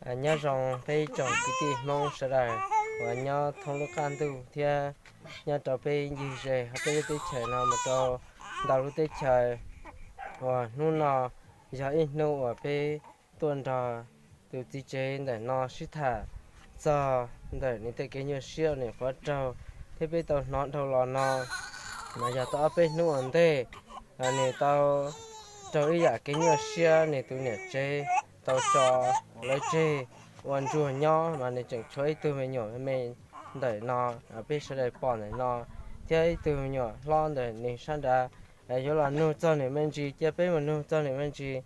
Nyob zoo peb ib tsoom kwv tij Hmoob sawv daws uas nyob thoob lub qab ntuj thiab nyob rau peb ncig ze hauv peb lub teb chaws no mus rau ntau lub teb chaws, uas hnub no yog ib hnub uas peb tuaj nrog tus txiv tsev ntawm no sib tham txog ntawm nws tej kev nyuaj siab uas nws qhuav raug thiab peb tau hnov dhau los no. Mas yog tau ob peb hnub ua ntej, nws tau raug ib yam kev nyuaj siab, nws tus niam tsev tau tso lawv tseg ua ntsuag nyob, mas nws tseem tshuav ib tug me nyuam me ntawm no, peb sawv daws pom ntawm no, thiab ib tug me nyuam hlob ntawm nws sab nrad. Yuav los nug txog nws me ntsis, cia peb mus nug txog nws me ntsis.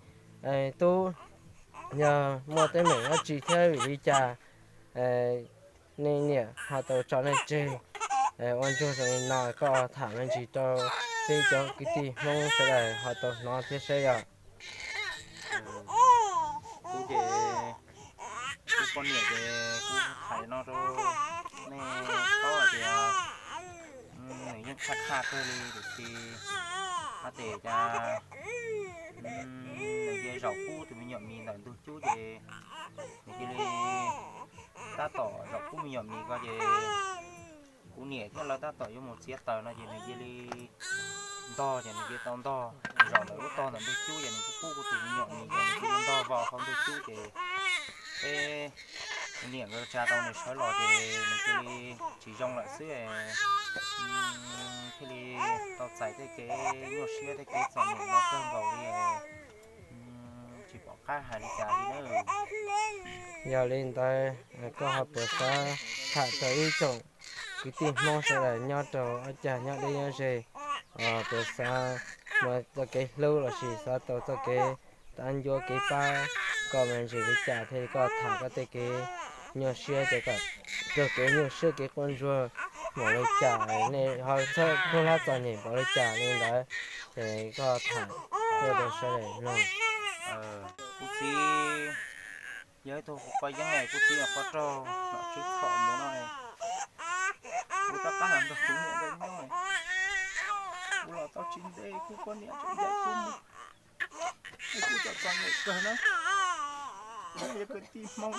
Tub, yog muaj teeb meem dab tsi thiab vim li cas nej niam ho tau tso nej tseg ua ntsuag zoo li no, koj tham me ntsis rau peb cov kwv tij Hmoob sawv daws ho tau hnov thiab saib os. Kuv ces, kuv poj niam ces kuv hais no rau nej paub hais tias nws yeej qhaj qhaj kawg li, tiam sis hais tias cas nws cia li zaum pub tus me nyuam mis ntawm ntug cub ces nws cia li tab tom zaum pub me nyuam mis ko ces kuv niam thiab lawv tab tom yuav mus txiav taws no ces nws cia li ntog, ces nws cia li tau ntog zaum ntawm lub tog ntawm ntug cub, ces nws pub pub kuv tus me nyuam mis ces nws cia li ntog vau hauv ntug cub ces peb niam nkawd tsa tau nws sawv los ces nws cia li tsis zoo lawm xwb, thiaj li tau txais tej kev nyuaj siab tej kev txom nyem no kawg nkaus li, tsis pom qab hais li cas li na. Yog li ntawd koj ho puas xav tham rau ib tsoom kwv tij Hmoob sawv daws nyob rau ob cag nyob deb nyob ze, puas xav muaj txoj kev hlub lossis xav tau txoj kev tab ncuab kev pab koj me ntsis li cas thiaj li koj tham koj tej kev nyuaj siab ces kom raug kev nyuaj siab kev quaj ntsuag npaum li cas, nej ho txhawb khaub hlab txom nyem npaum li cas li ntawd, ces koj tham tuaj rau sawv daws mloog. Kuv txiv yog ib tug qhov yeeb, kuv txiv yog qhov raug nom tswv txhom mus no, kuv rov qab los nrog kuv niam nkawd nyob, kuv los tau tsis ntev kuv poj niam tseem ncaim kuv mus, es kuv txom txom nyem kawg na. Kuv yog kwv tij Hmoob,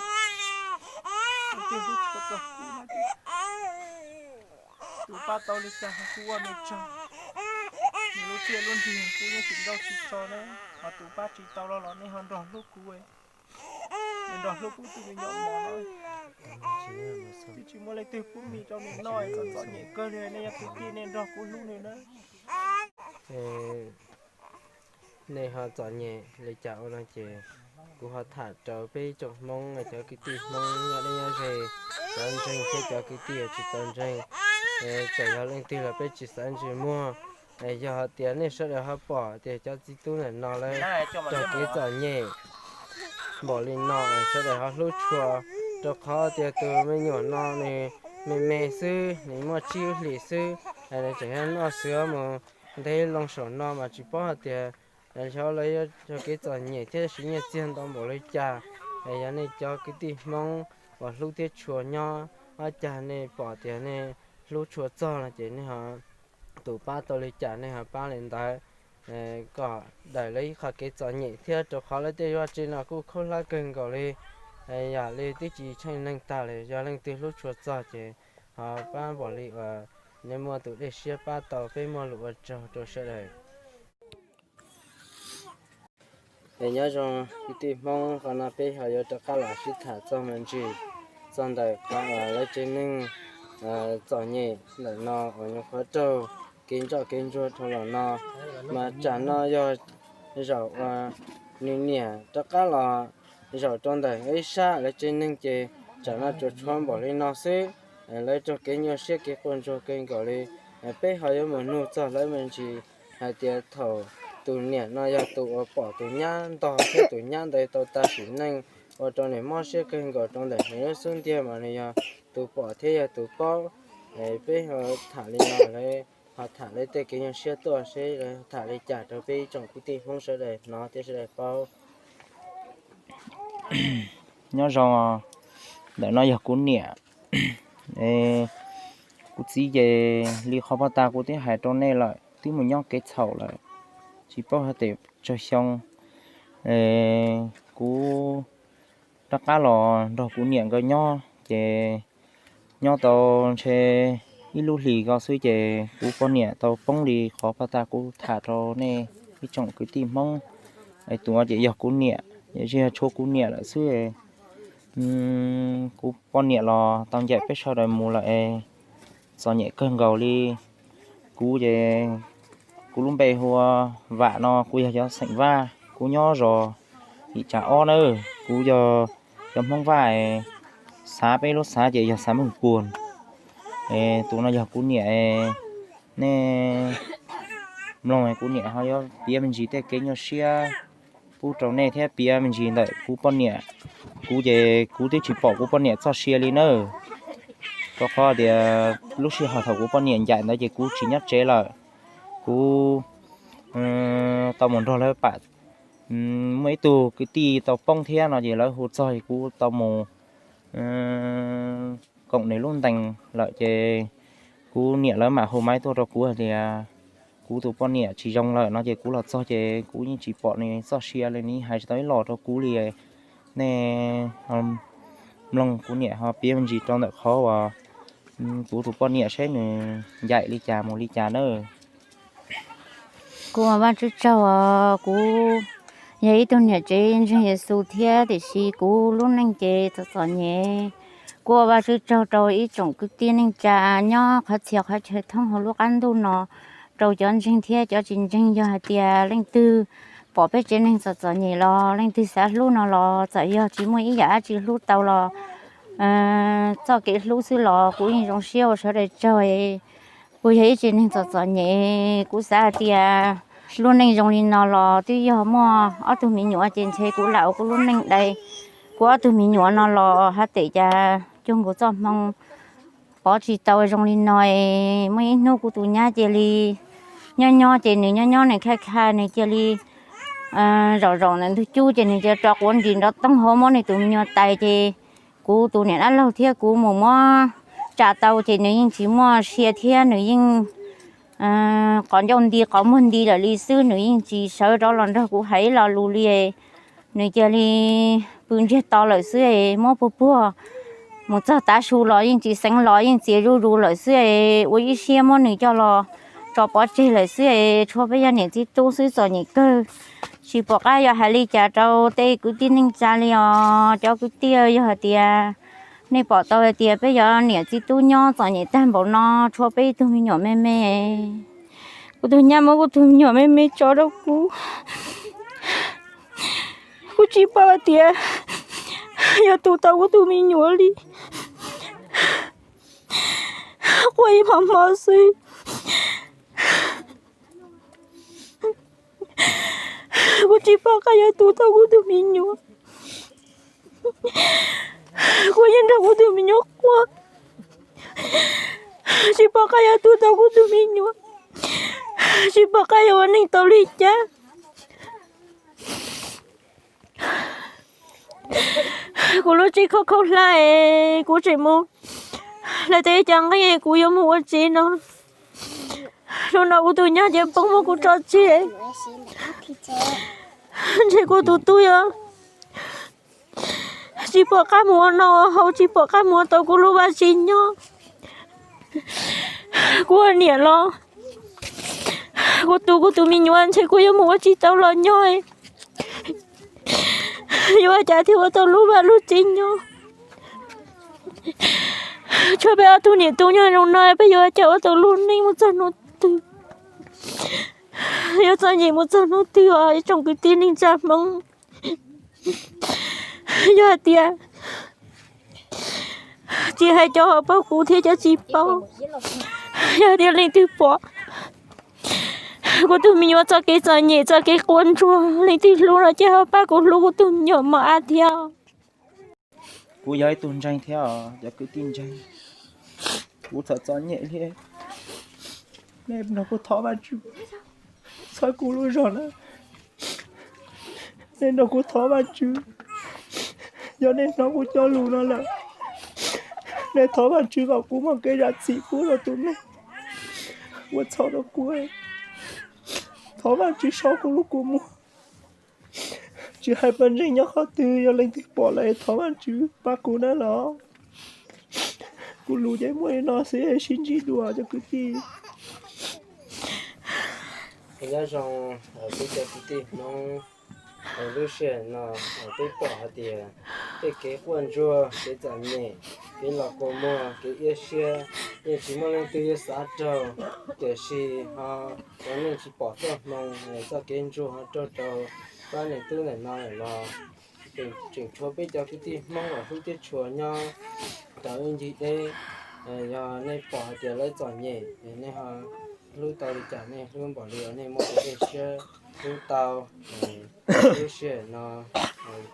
kuv tus hlub tshua txog kuv no ces tus pab tau li cas kuv ua nws tsaug. Nws lub txiaj lub nrig kuv yeej tsis nrauj tsis tso na, ho tus pab tsis tau los los nej ho nrog hlub kuv, nrog hlub kuv tus me nyuam mos no. Twb tsis muaj leej twg pub mis rau nws noj, txom txom nyem kawg li, nej yog kwv tij nej nrog kuv hlub nws na. Nej ho txom nyem li cas ua no ces kuv ho tham rau peb ib tsoom Hmoob, cov kwv tij Hmoob nyob deb nyob ze, cov ntseeg thiab cov kwv tij tsis tau ntseeg, txawm yog leej twg los peb tsis xav ntsis muag. Yog hais tias nej sawv daws ho pom tias cov txiv tub ntawm no lawv raug kev txom nyem npaum li no, sawv daws ho hlub tshua, rau qhov tias tus me nyuam no nws me me xwb, nws muaj tsib lub hlis xwb, nws tseem yog noj xwb mus ntev loo saum no mas tsis paub hais tias xyov lawv yuav raug kev txom nyem thiab siv nyiaj txiag ntau npaum li cas. Yog nej cov kwv tij Hmoob uas hlub thiab tshua nyob, ob cag nej pom tias nej hlub tshua txog no ces nej ho tus pab tau li cas nej ho pab li ntawd, kom daws lawv ib qho kev txom nyem thiab, rau qhov lawv tej vaj tse no kuj khaub hlab kawg nkaus li. Yam li twb tsis tsheej neeg tag li, yog leej twg hlub tshua txog ces ho pab npaum li uas nej muaj tus dej siab pab tau, peb muaj lus ua tsaug rau sawv daws. Es nyob zoo kwv tij Hmoob, qhov no peb ho yuav rov qab los sib tham txog me ntsis txog ntawm qhov uas lawv tsev neeg txom nyem ntawm no uas nyuam qhuav raug kev nroj kev ntsuag dhau los no, mas tsam no yog zaum uas nws niam rov qab los zaum rau ntawm ib sab lawv tsev neeg ces tsam no tsuas tshuav npaum li no xwb. Lawv raug kev nyuaj siab kev quaj ntsuag kawg nkaus li. Peb ho yuav mus nug txog lawv me ntsis hais tias thaum tus niam no yog tus uas pom tus nyab ntog thiab tus nyab ntawd tau tag sim neej, ua rau nws mob siab kawg nkaus rau ntawm nws lub xub ntiag mas nws yog tus pom thiab yog tus paub. Peb ho tham li no, lawv ho tham lawv tej kev nyuaj siab tuaj seb lawv tham li cas rau peb ib tsoom kwv tij Hmoob sawv daws hnov thiab sawv daws paub. Nyob zoo, ntawm no yog kuv niam. Kuv txiv ces li qhov pog tas kuv twb hais rau nej lawm, twb mus nyob kev txhaum lawm, tsis paub hais tias tsawg xyoo. Kuv rov qab los nrog kuv niam nkawd nyob ces nyob tau ntshe ib lub hlis ko xwb ces kuv poj niam tau poob li qhov paj tag kuv tham rau nej ib tsoom kwv tij Hmoob. Es tus no ces yog kuv niam, yog tsis yog tshuav kuv niam lawm xwb. Kuv poj niam los tau ncaim peb sawv daws mus lawm es txom nyem kawg nkaus li. Kuv ces kuv lub npe hu ua Vam no, kuv yog cov xeem Vaj, kuv nyob zos Yim Tsav Ob na. Kuv yog cov Hmoob Vaj, xav peb lub xav ces yog xav Meej Puas. Tus no yog kuv niam, nej mloog kuv niam ho yuav piav me ntsis tej kev nyuaj siab pub rau nej thiab piav me ntsis ntawm kuv poj niam. Kuv ces kuv twb tsis pom kuv poj niam txoj sia li na, rau qhov tias lub sij hawm thaum kuv poj niam ncaim ntawd ces kuv tsis nyob tsev lawm. Kuv tau mus nrog lawv pam, muaj ib tug kwv tij tau poob thiab no ces lawv hu txog ces kuv tau mus koom nws lub ntees lawm ces kuv niam lawv mam hu maiv tuaj rau kuv hais tias kuv tus poj niam tsis zoo lawm no ces kuv los txog ces kuv yeej tsis pom nws txoj sia li, nws yeej hais tsis tau ib los rau kuv li. Nej mloog kuv niam ho piav me ntsis rau ntawm qhov uas kuv tus poj niam seb nws ncaim li cas mus li cas na. Kuv ua Vajtswv tsaug os, kuv yog ib tug niam tsev ntseeg Yexus thiab tiam sis kuv lub neej ces txom txom nyem. Kuv ua Vajtswv tsaug rau ib tsoom kwv tij neej tsa nyob qhov txhia qhov chaw thoob hauv lub qab ntuj no, rau cov ntseeg thiab cov tsis ntseeg. Yog hais tias leej twg pom peb tsev neeg txom txom nyem los leej twg xav hlub no los txawm yog tsis muaj ib yam dab tsi hlub tau los txoj kev hlub xwb los kuv yeej zoo siab ua sawv daws tsaug. Kuv yog ib tsev neeg txom txom nyem, kuv xav hais tias lub neej zoo li no los twb yog muaj ob tug me nyuam ces ntshe kuv lam ua kuv lub neej dai kuv ob tug me nyuam no los haj tem cas cuag nkaus txoj hmoo pov tsis tau zoo li no. Muaj ib hnub kuv tus nyab cia li nyob nyob ces nws nyob nyob nws khaj khaj nws cia li zaum zaum ntawm ntug cub ces nws cia li rov quav nris nrov toog hauv muab nws tus me nyuam tais ces kuv tus niam dab laug thiab kuv mus muab tsa tau ces nws yeej tsis muaj sia thiab nws yeej qhov ncauj nti qhov muag nti lawm li xwb, nws yeej tsis sawv rov los nrog kuv hais ib lo lus li. Nws cia li pw ntsiag to lawm xwb, muab puag puag mus txog tav su los yeej tsis xeev los yeej txias zuj zus lawm xwb, ua ib siab muab nws coj los tso pov tseg lawm xwb. Tshuav peb yog niam txiv tub xwb txom nyem kawg, tsis pom qab yuav hais li cas rau tej kwv tij neej tsa li os. Cov kwv tij, yog hais tias nej pom tau hais tias peb yog niam txiv tub nyob txom nyem tag npaum no, tshuav peb ib tug me nyuam me me. Kuv tus nyab muab kuv tus me nyuam me me tso rau kuv. Kuv tsis paub hais tias yuav tu tau kuv tus me nyuam li. Quaj ib hmos hmo xwb. Kuv tsis pom qab yuav tu tau kuv tus me nyuam. Kuv yeej nrog kuv tus me nyuam quaj, tsis pom qab yuav tu tau kuv tus me nyuam, tsis pom qab yuav ua neej tau li cas. Kuv lub tsev khaub khaub hlab, kuv tseem mus hlais tau ib co nqeeb, kuv yuav mus ua tsev no. Hnub no kuv tus nyab cia li poob muab kuv tso tseg, ntshe kuv tus tub yuav tsis pom qab mus ua noj ua haus, tsis pom qab mus ua tau kuv lub vaj tsev nyob. Kuv ua niam los kuv tu kuv tus me nyuam ntshe kuv yuav mus ua tsis tau los nyob, yuav ua cas thiaj ua tau lub vaj lub tsev nyob. Tshuav peb ob tug niam tub nyob zoo no peb yuav ua cas ua tau lub neej mus txog hnub twg? Yuav txom nyem mus txog hnub twg os ib tsoom kwv tij neej tsa Hmoob? Yog hais tias tsis hais cov uas paub kuv thiab cov tsis paub, yog hais tias leej twg pom kuv tus me nyuam txoj kev txom nyem txoj kev quaj ntsuag, leej twg hlub no ces ho pab kuv hlub kuv tus me nyuam mos ab thiab. Kuv yog ib tug ntseeg thiab os cov kwv tij ntseeg, kuv txom txom nyem li. Nej nrog kuv thov Vajtswv txhawb kuv lub zog na. Nej nrog kuv thov Vajtswv, yog nej hnov kuv cov lus no lawm, nej thov Vajtswv kom kuv muaj kev zam txim pub rau tus neeg ua txhaum rau kuv. Thov Vajtswv so kuv lub kua muag, Tsis hais paj ntseeg nyob qhov twg, yog leej twg pom lawm thov Vajtswv pab kuv na los. Kuv lus ces muaj li no xwb, sib ntsib dua cov kwv tij. Nyob zoo peb cov kwv tij Hmoob, lub sij hawm no peb pom hais tias tej kev quaj ntsuag, kev txom nyem, kev los kua muag, kev iab siab, yeej tsis muaj leej twg yuav xav raug, tiam sis ho cov neeg tsis pom txoj hmoo, txoj kev ntsuag ho raug rau pab niam tub ntawm no lawm los tseem tshuav peb cov kwv tij Hmoob uas hlub thiab tshua nyob rau ib ncig deb. Yog nej pom hais tias lawv txom nyem, nej ho hlub tau li cas nej hlub npaum li uas nej muaj kev dej siab hlub tau. Lub sij hawm no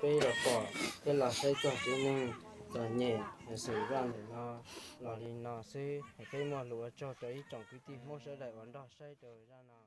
peb los pom thiab los saib txog tsev neeg txom nyem xwm zaj ntawm no los li no xwb. Peb muaj lus ua tsaug rau ib tsoom kwv tij Hmoob sawv daws uas nrog saib rau zaj no.